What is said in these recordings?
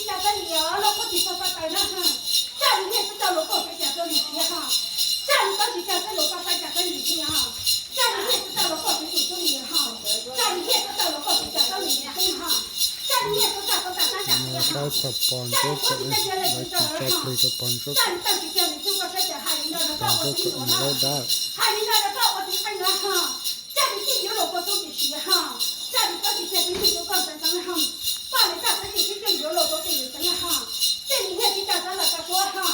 Cas peb li os, lub qhuab tsis txog peb pais na ha. Tsaj li nyiaj xwb tau luag koj sawv cas txawj li siav ha. Tsaj li txawj tsis cas peb luag koj sawv cas peb li siav ha. Tsaj li nyiaj xwb tau luag koj sawv tus txawj li ha. Tsaj li nyiaj xwb tau luag koj sawv cas txawj li siav ha. Tsaj li nyiaj xwb tau luag koj sawv cas txawj li siav ha. Tsaj li txawj tsis cas li txawj koj sawv cas hais li no rau koj ua txiv yuav na. Hais li no rau koj ua txiv qeej na ha. Tsaj li nyiaj yuav luag koj txawj li siav ha. Tsaj li txawj tsis cas peb li txawj koj sawv txawj ha. Paj li kaj xwb tis sib txawj yuav luag koj txawj li txawj ha. Tsaj li nyiaj tsis cas txawj los koj suav ha.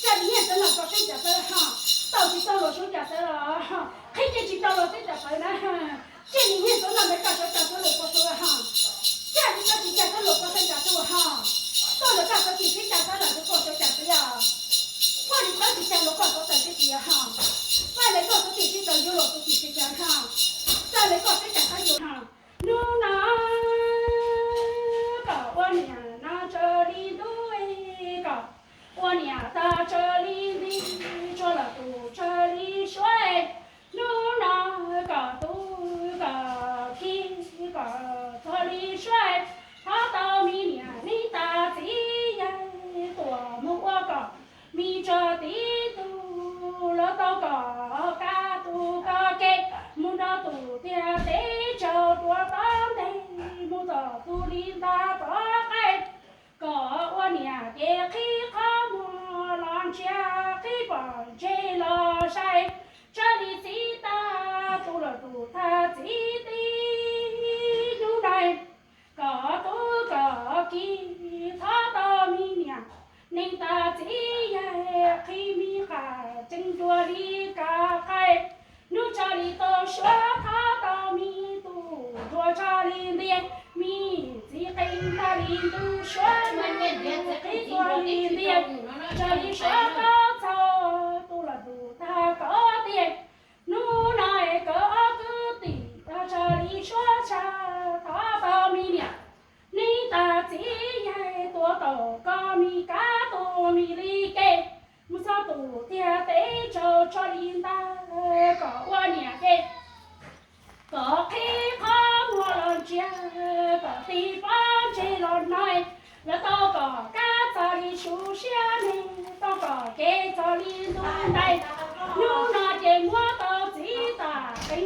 Tsaj li nyiaj txawj los koj sawv cas txawj ha. Tau tsis tau luag sawv cas txawj los ha. Qhib nyiaj tsis tau luag sawv cas txawj na ha. Tsaj li nyiaj txawj los ntawd kaj sawv cas txawj luag koj txawj ha. Tsaj li txawj tsis cas txawj luag koj sawv cas txawj ha. Txawj luag kaj xwb tis sib cas txawj los koj sawv cas txawj yom. Paj li txawj tsis cas luag koj txawj txawj sib tis ha. Paj li koj xwb tis sib txawj yuav luag xwb tis sib cas ha. Txawj li koj sib cas txawj yuav ha. Hnub no kom ua niam no tsawg li ntub, kom ua niam tag tsawg li nti, tsuag los tus tsawg li suav. Hnub no kom tu kom ki kom txog li suav, thov tau me niam neej tas txiv yaig tuaj mus ua kom me tsa tib tug, lawv tau kom kab tus koj ke mus nrog tus tiag teb tsaug dua tau ntej mus txog tus li ntag tom qab. Kom ua niam ces qhib qhov muag los ntsia, qhib pom ntsej los saib, tsawg li txiv tag tu los tus tag txiv tib hnub na. Kom tu kom ki thov tau me niam neej tas txiv yaig qhib me qas ceeb dua li kav qaib. Hnub tsa li tau suav thov tau me tub ntsuag tsa li ntiag, me txiv qeej tag li ntug suav na, qhib tua li ntiag, tsa li suav kaub txhaum tu los tus tag kaub tiag. Hnub no es kawg ob kwv tij tsa li suav tsa thov tau me niam neej tas txiv yaig tuaj tau koj me kab tus me li ke mus txog tus tiag teb tsaug tsa li ntag. Kom ua niam ces kom qhib qhov muag los ntsia, kom tig pob ntseg los no, lawv tau kom kab txog li su siab neeg, tau kom kev txog li ntug ntais. Hnub no ces muab tau txiv tas qeej,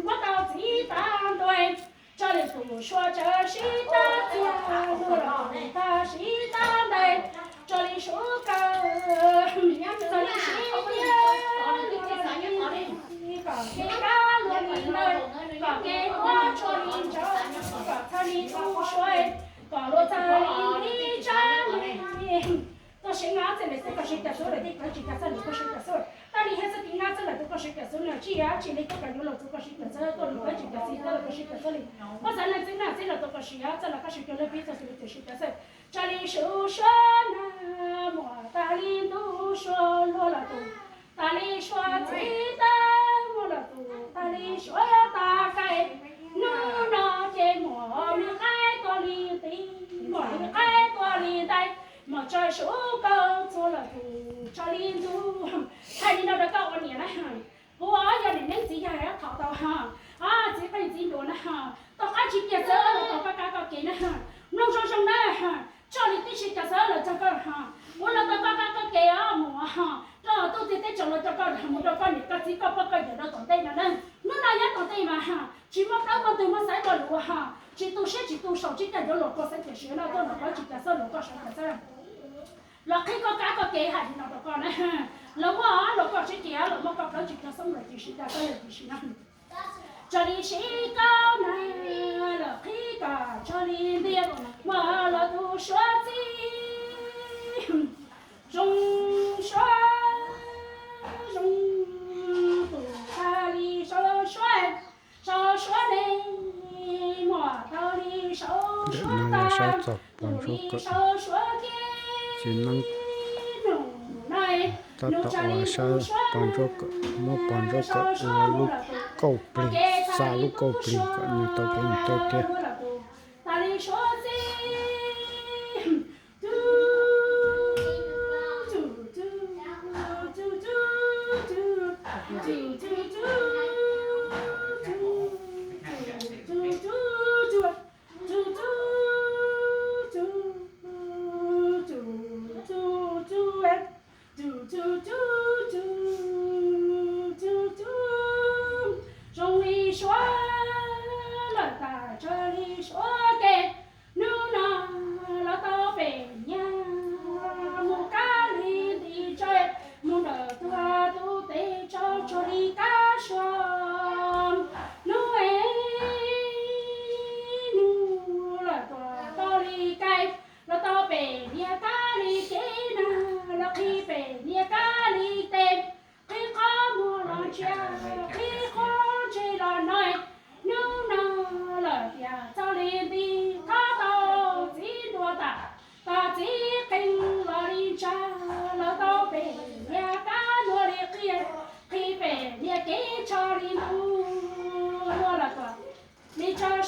muab tau txiv tas ntuag, tsa li tus suav tsa sib tag tiag, tus los tag sib tag ntais, tsa li su kawg, tsa li sib tiag, kom kev kab luag li ntawd, kom kev tuab tsuag li ntsaum, kom txhawj li tub suav, kom luag txhawj li nti tsab li. Tuaj seev no txij lawm tus koj sawv cas xwb lawm, tej plawv tsis cas xwb lawm koj sawv cas xwb. Tab li thiab txoj kev no txij lawm tus koj sawv cas xwb no, tsis yog tsis li tuaj kom yuav luag tus koj sawv cas xwb, tuaj li plawv tsis cas xwb, tuaj los koj sawv cas xwb li. Koj xav leej txiv no txij lawm tus koj sawv cas xwb, los koj sawv cov lawv pib txog xwb li tus sawv cas xwb. Tsa li su suav na, muaj tag li ntug suav luag los tus, tag li suav txiv tag muaj los tus, tag li suav tag kaib. Hnub no ces muaj me qaib tuaj li nti, muaj me qaib tuaj li ntais, muaj tsa su kawg txhua los tus tsa li ntug. Hais li no rau koj ua niam na, kuv yog niam neeb txiv yaig thov tau ha, txiv qeej txiv nruas na, tom qab tsis kiag xwb los tau koj kab koj kev na, mloog zoo zoo na, tso li tib si cov xwb los txog koj ha, ua los tau koj kab koj kev os mus ha, rau tuj tiag teb tsaug los rau koj mus rau koj niam koj txiv koj pog koj yawm rau tom ntej no na. Hnub no nyob tom ntej mas ha, tsis muaj plaub muaj ntug muaj xaiv koj lus ha, tsis tu siab tsis tu saum tsis cas yuav luag koj xaiv tiam sis no tuaj los koj tsis cas xwb los koj sawv cas xwb. Los qhib koj kab koj kev hais li no rau koj na, los muaj los koj sib tias los muaj koj plawv tsis cog xoob lawm tiam sis cas koj lawm tiam sis no. Tso li sib kab na, los qhib kom tso li ntiag, muaj los tus suav txij zoo suav zoo, tus tag li sau suav, sau suav ne, muaj tau li sau suav tag, tus li sau suav ke, nug na, tab tom ua saib pos ntsuab kawm, muab pos ntsuab kawm ua lub kauj plig, xa lub kauj plig kom nws tau kev mus tau tiag.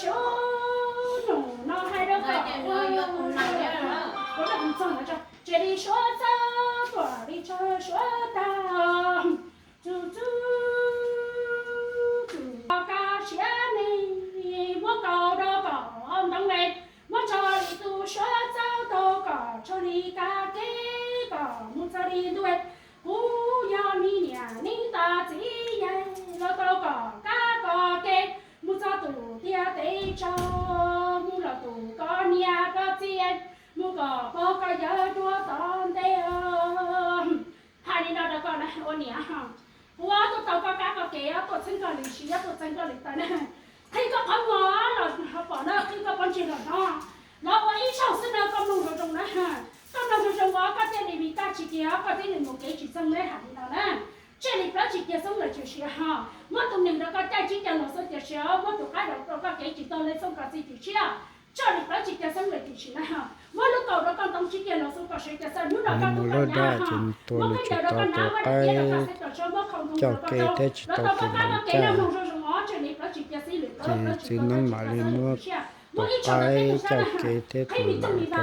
Suav nus no hais rau kom, tsis li suav txawb tuam li tsawg suav tag, txug txug txug kaj siab neeg muab kaus rau kom ntoo es muab tso li tus suav txawb tau kom tso li kab ke kom mus txog li ntuj. Kuv yog me niam neeb tas txiv yawg los tau kom kab kom ke mus txog tus tiaj teb tsaus, mus los tus koj niam koj txiv, mus kom pog koj yawg dua tom ntej os. Hais li no rau koj na ua niam, kuv tuaj tau koj kab koj ke, tuaj txheeb koj lwm siv, tuaj txheeb koj lwm taw na. Qhib koj qhov muag los pom na, qhib koj pob ntseg los hnov, los ua ib zaug xwb na, koj mloog zoo zoo na. Koj mloog zoo zoo ua koj thiaj li vim kaj tsis kiag, koj thiaj li mus kev tsis txoog na, hais li no na. Tsiaj li plaub tsis kiag xoob lawm tsis siav ho, muab tus neeg rau koj caij tsib caug los xoob tsis siav, muab tus qaib rau koj kev tsis taug li xoob koj txiv tsis siav. Tsiaj li plaub tsis kiag xoob lawm tsis siav na, muab lub kaus rau koj ntoo tsib kiag los xoob koj siav tsis xav hnub no koj tus qaib nyav ho, muab khaub ncaws rau koj nab, muab daim tiab rau koj xeeb tau tso, muab khau ntoo rau koj rau, los tau koj kab koj kev na, mloog zoo zoo os, tsiaj li plaub tsis kiag xoob lawm plaub tsis kiag xoob lawm tsis siav, muab ib tsoom ntawm peb tug sab na, qhib li txoog li ntag,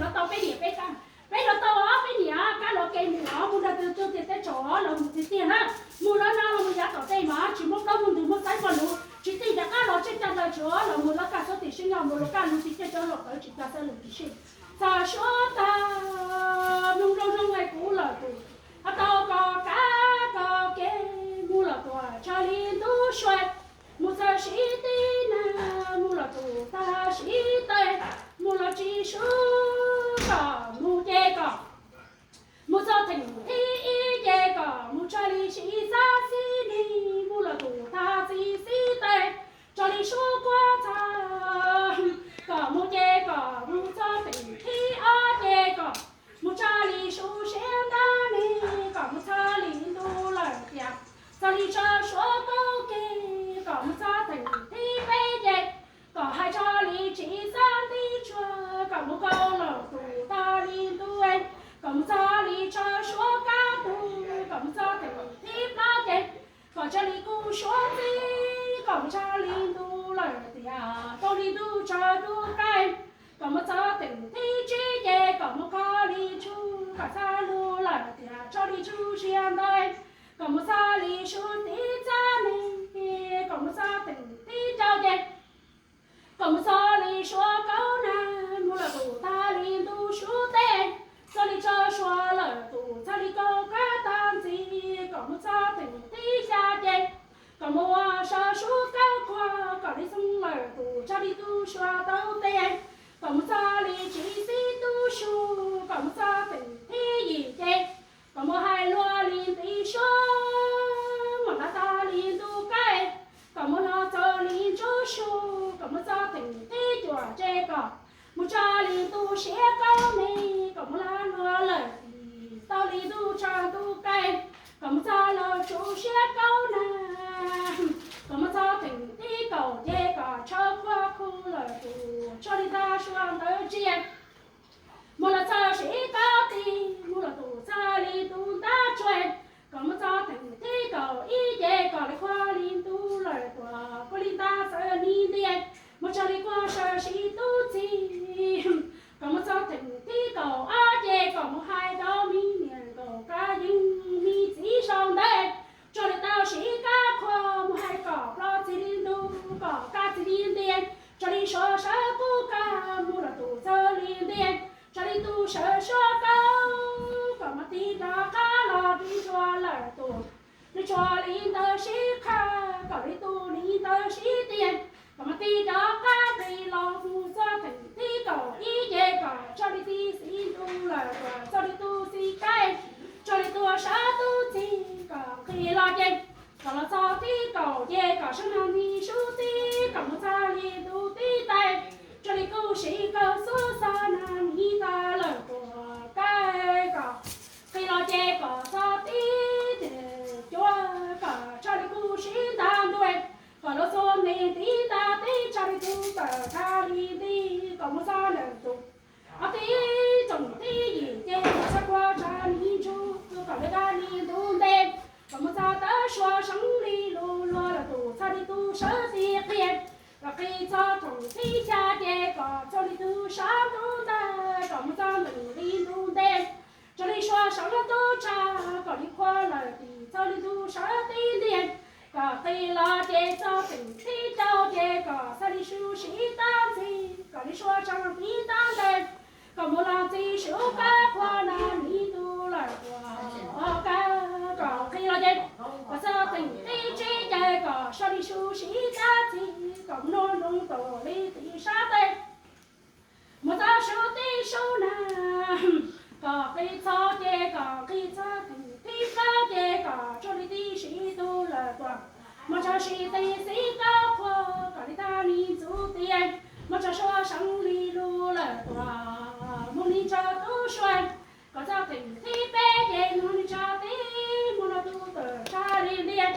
los tau peb niam peb kab, peb los tau os, peb niam kab los ke mus os, mus nrog tus tug tiaj teb tsaus los mus tiag tiag na. Mus los no los mus yav tom tej mas tsis muaj plaub muaj ntug muaj xaib muaj lus, tsis tij rov qab los tseg caj dawb tsuav los mus lawv kaj xub tim sib nyob mus los kaj lug tsis coj cov los tawv tsis cog xab lus tsis sij. Txog suav tag, mloog zoo zoo es kuv lawm tus, tau koj kab koj ke mus los tuaj tso li ntub sua, mus txog sib tib na, mus los tus tag sib taw, mus los tsis sub kom mus ces kom mus txog theem thib ib ces kom mus tso li sib xab xib nig, mus los tus tag xib xib taw, tso li sub kuab txog, kom mus ces kom mus txog theem thib ob ces kom mus tso li sub siab ntab nig, kom mus txog li ntu lawm tias txog li tso suav kaub ke, kom mus txog theem thib peb ces kom hais tso li tsis xab ntib tsuag, kom mus kaus los tus tag li ntu, kom mus txog li tso suav kab tug, kom mus txog theem thib plaub ces kom tso li kuj suav ntxib, kom mus txog li ntu lawm tias tau li ntuj tso ntuj kaij, kom mus txog theem thib tsib ces kom mus kho li tshug, kom txog ntu lawm tias tso li tshug siab ntawd, kom mus txog li sub tib txab nig, kom mus txog theem thib rau ces kom mus txog li suav kaub nag, mus los tus tag li ntu sub teb, txog li tso suav lawm tus txog li kaus kab tag ntxiv, kom mus txog theem thib xya ces kom mus ua saw sub kaub qhuav, kom li xoo lawm tus txog li tu suav taub teb, kom mus txog li tsis xib tub su, kom mus txog theem thib yim ces kom mus hais luag li ntiv suab, mam los tag li ntu kaij, kom mus los txog li ntsuab su, kom mus txog theem thib cuaj ces kom mus txog li ntu siab kaub nig, kom mus los luag lawm tau li ntuj tso ntuj kaij, kom mus txog los tsuv siab kaub nag, kom mus txog theem thib kaum ces kom tshaw qhuav khu lawm tus tso li ntag suav ntawd ntsia. Mus los txog sib kaub tig, mus los tus txog li tus ntab tsuag, kom mus txog theem thib kaum ib ces kom li qhuav li ntu lawm tuam kuj li ntab xaws ni ntiag, mus txog li kuj saw sib tub txig, kom mus txog theem thib kaum ob ces kom mus hais rau me niam nkaum kab yeej me txiv sau ntawd, tso li tau sib kab qhuav mus hais kom ploj txig li ntu, kom kaj txig li ntiag, tso li suav sawv kub kag mus los tus txog li ntiag, tso li tu sawv suav kaub, kom mus tig rov qab los li tsua lawm tus, li tsua li ntawd sib qhawv, kom li tu li ntawd sib tiag, kom mus tig rov qab nqis los mus txog theem thib kaum ib ces kom tso li txi xib ntu lawm kom txog li tu xi kaij, tso li tu sawv tub txig kom nqis los ces kom los txog thib kaum ces kom sawv nag nti sub tib kom mus txog li ntu tib taig, tso li kuj siv kaw xub xo nag nti tas lawm tuam kaij kom nqis los ces kom txog tib cuab kom tso li kuj siv ntag ntuj, kom los txog nti tib ntag tib tso li tu tawm tag li nti, kom mus txog saum lub tub tshaj kom li qhua lawm tim txog li ntu sawv tib ntiag, kom qis los ces txog teem thib rau ces kom xav li su siv tab ntxi, kom li sua tsa los tiv tab ntawd, kom mus los ntxi sib kab qhua na miv ntu lawm tuaj kab, kom qis los ces kom txog teem thib tsib ces kom xav li su siv tab ntxi, kom mus noj nroo taum li tim sab teb. Mus txog sub tib sub na, kom qis txog ces kom qis txog teem thib plaub ces kom tsuas li tib si tu lawm tuaj. Muab tso si tib si kab qhua, kom li tag li ntxuv tiag. Muab tso sua seev li lug lawm tuaj, mus li tso tub sua, kom txog teem thib peb ces mus li tso tib mus no tu tawm tsa li ntiag.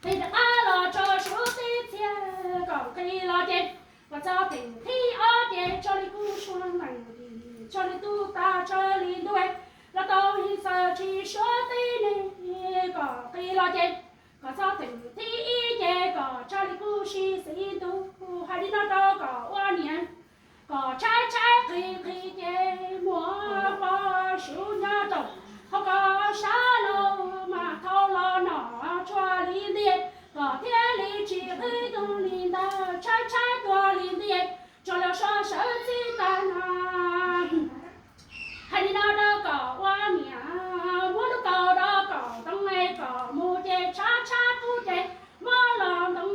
Tes rov qab los tso sub tib txhia, kom qis los ces kom txog teem thib ob ces tso li kuj sua nees, tso li tub tas tsa li ntuj, los tau li xaws tsis suav tib neeg, kom qis los ces kom txog teem thib ib ces kom tsa li kuj si xi ntu, hais li no rau kom ua niam, kom tshaib tshaib qis qis ces muab pov suv nyob rau hauv ko sab laug mas thau los nom tsuag li ntiag, kom thiaj li tsis qhib tuag li ntag, tshaib tshaib tuag li ntiag, tsuas los so sawv txij tag no. Hais li no rau kom ua niam, muab lub kaus rau kom ntoo es kom mus ces tshaib tshaib qub ces muab los ntoo,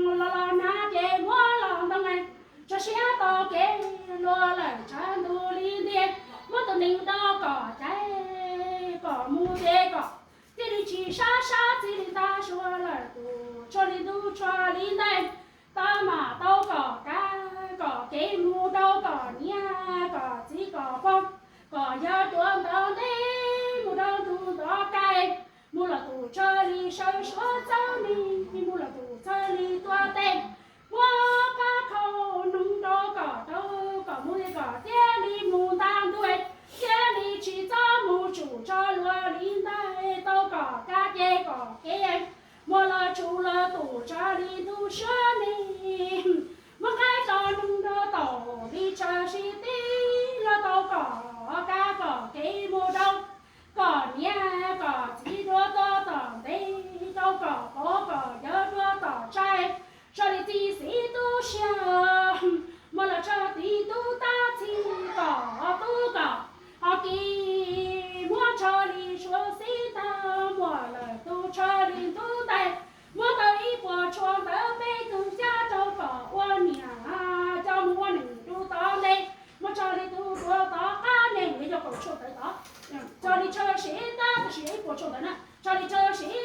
los los hnav ces muab los ntoo es tso siab tau kev luag lawm tshav ntuj li ntiag, muab tus nees rau kom caiv kom mus ces kom thiaj li tsis sab sab txij li ntag, sua lawm tus tshuaj li ntuj tshuaj li ntais, tau mam tau kom kav kom kev mus rau kom niam kom txiv kom pog, kom yawg tuav ntawv ntej mus rau tus ntov kais, mus los tus tshuaj li sawv suav txawb ni, mus los tus tshuaj li tuav tes, muab pab khau noog rau kom rau kom mus li kom thiaj li mus ntag ntuj, thiaj li tsis txhob mus tsum tso luag li ntag, tau kom kav ces kom kev mus los tsum los tus tshuaj li ntuj suav ni, muab qaib tso noog rau taum li tshaw si tib los tau kom kav kom kev mus rau kom niam kom txiv dua tau tom ntev, rau kom pog kom yawg dua tom tsaib, tshuaj li txiv xib tub siab, muab los tshuaj tiv tub tab txhij kom tub kom ho kis, muab tshuaj li suav xib tag muab lawm tus tshuaj li ntub ntais, muab tau ib puas tshuaj ntawd peb tug xyab rau kom ua niam coj mus ua neeg rau tom ntej, muab tshuaj li tus dua tom qab neeg, yog kaum tshuaj ntawd tod, tshuaj li tshuaj siv tab tab sis yog ib puas tshuaj ntawd na, tshuaj li tshuaj siv